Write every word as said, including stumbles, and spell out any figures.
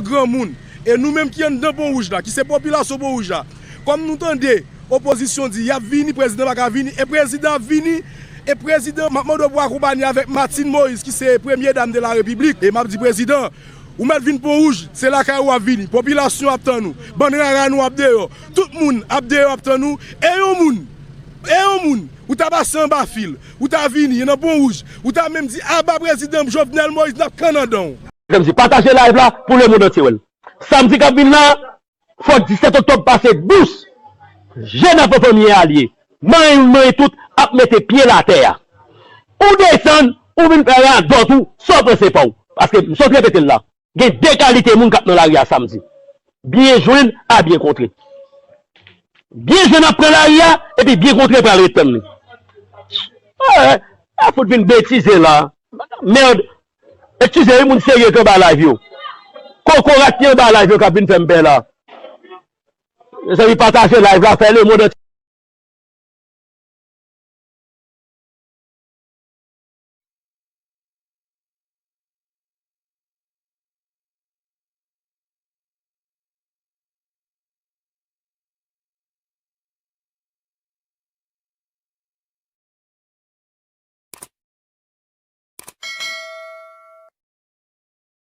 Granmoun. E nou menm ki anndan Pon Wouj la, ki se popilasyon Pon Wouj la, kòm nou tande opozisyon di y ap vini, prezidan pa ka vini, e prezidan ap vini, e prezidan, m ap mande w pou akonpanye avèk Martine Moïse, ki se premye dam de la repiblik, e m ap di prezidan, ou mèt vin Pon Wouj, se lakay ou ap vini, popilasyon ap tann ou, bann rara nou ap deyò, tout moun ap deyò ap tann ou, e yon moun, e yon moun, ou ta pase anba fil, ou ta vini nan Pon Wouj, ou ta menm di, aba prezidan Jovenel Moïse, n ap kann anndan w. Kòmsi pataje live la pou lemonn antye wè l. Samdi k ap vin la, fòk disèt oktòb pase dous. Jèn ap fanmi alye. Manyen youn, manyen tout ap mete pye l atè a. Ou desann, ou vin fè radòt ou, sa w panse pa w. Paske m sot repete l la. Gen de kalite moun k ap nan lari a samdi. Byen jwenn a byen kontre. Byen jwenn ap pran lari a, epi byen kontre pral ret tann li. Wè, a fout vin betize la. Mèd. Eskize wi, moun serye k anba live yo. Kokorat ki anba live yo k ap vin fè m pè la. Mezanmi, pataje live la, fè lemonn antye